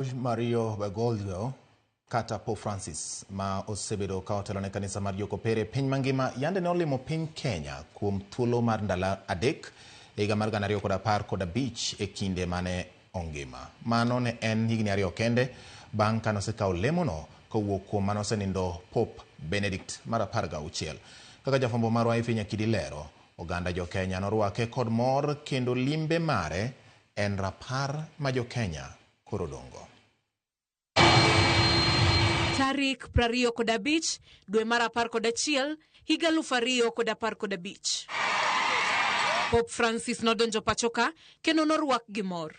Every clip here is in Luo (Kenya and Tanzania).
Mario Bergoglio kata Pope Francis ma osebedo ka otelo ne kanisa mar jokopere e piny mangima yande ne olimo piny Kenya kuom thuolo mar ndalo 3 e higa mar 2015 e kinde mane ongima. Mano ne en higni 2 kende bang' ka nosekawo lemono kowuok kuom mane osenindo Pope Benedict mar 16. Kaka jafwambo marwa Effie Nyakidi lero, oganda jo Kenya norwake kod mor kendo limbe mare en rapar ma jo Kenya koro dongo. Tarik 25 dwe mar 11 higa 2015. Pope Francis nodonjo pacho ka kendo norwak gi mor.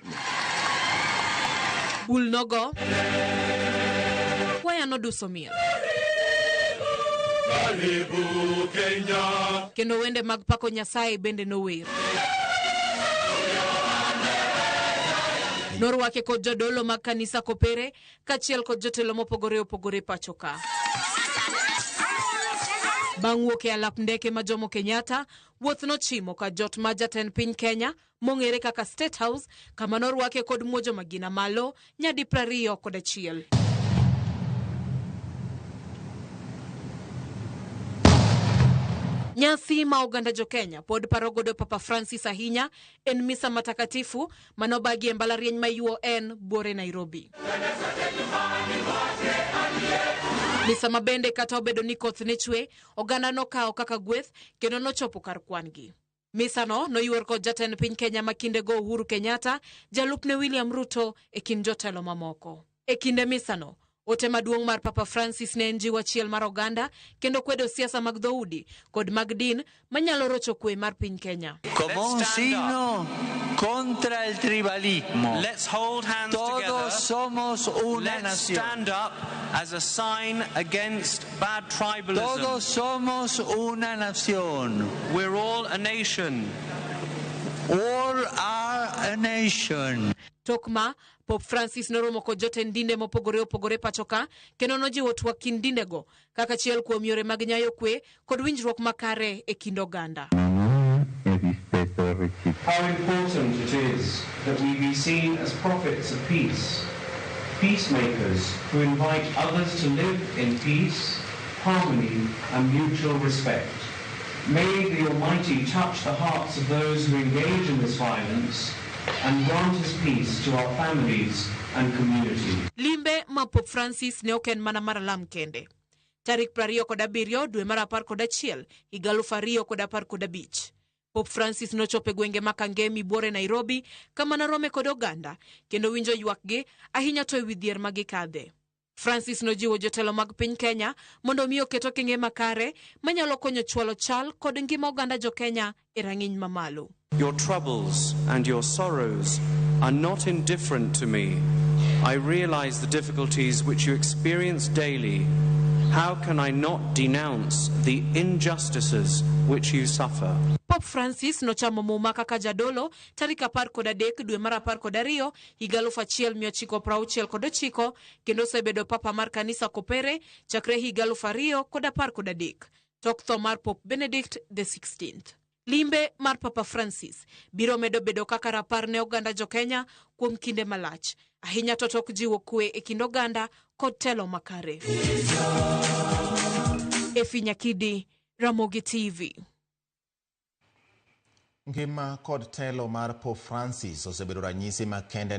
Bul nogo, kwaya noduso miel. Kendo wende mag pako Nyasaye bende nower. Norwake kod jodolo mag kanisa Kopere kaachiel kod jotelo mopogore opogore pacho ka. Bang' wuok e alap ndeke ma Jomo Kenyatta, wuoth nochimo ka jot ma jatend piny Kenya mong'ere kaka State House kama norwake kod muojo magina malo nyadi 21. Nyasi ma oganda jo Kenya pod paro godo Papa Francis ahinya en misa matakatifu manobagi e mbalariany ma UoN buore Nairobi. Misa ma bende kata obedo ni koth ne chwe, oganda nokawo kaka gweth kendo nochopo kar kwan-gi. Misano noyuor kod jatend piny Kenya ma kindego Uhuru Kenyatta, jalupne William Ruto e kind jotelo mamoko. E kinde misano, ote maduong' mar Papa Francis ne en jiwo achiel mar oganda kendo kwedo siasa mag dhoudi kod mag din manyalo rocho kwe mar piny Kenya. Como un signo contra el tribalismo. Let's hold hands Todos together. somos una Let's nación. stand up as a sign against bad tribalism. Todos somos una nación. We're all a nation. All are a nation. Tok ma, Pope Francis noromo kod jotend dinde mopogore opogore pacho ka kendo nojiwo twak kind dindego kaka achiel kuom yore mag nyayo kwe kod winjruok makare e kind oganda. How important it is that we be seen as prophets of peace, peacemakers who invite others to live in peace, harmony, and mutual respect. May the Almighty touch the hearts of those who engage in this violence and grant us peace to our families and communities. Limbe ma Pope Francis ne ok en mana mar alam kende. Tarik 27 dwe mar 11 higa 2015. Pope Francis nochopo e gwenge ma Kangemi buore Nairobi kama norome kod oganda kendo winjo ywakgi ahinya to e wi dhier ma gikadhe. Francis nojiwo jotelo mag piny Kenya mondo mi oket okenge makare manyalo konyo chwalo chal kod ngima oganda jo Kenya e rang'iny mamalo. Your troubles and your sorrows are not indifferent to me. I realize the difficulties which you experience daily. How can I not denounce the injustices which you suffer? Pope Francis nochamo muma kaka jadolo tarik 13 dwe mar 12 higa 1969 kendo osebedo papa mar kanisa Kopere chakre higa 2013 tok tho mar Pope Benedict the 16th. Limbe mar Papa Francis biro medo bedo kaka rapar ne oganda jo Kenya kuom kinde malach, ahinya to tok jiwo kwe e kind oganda kod telo makare. Effie Nyakidi, Ramogi TV. Ngima kod telo mar Pope Francis osebedo ranyisi makende.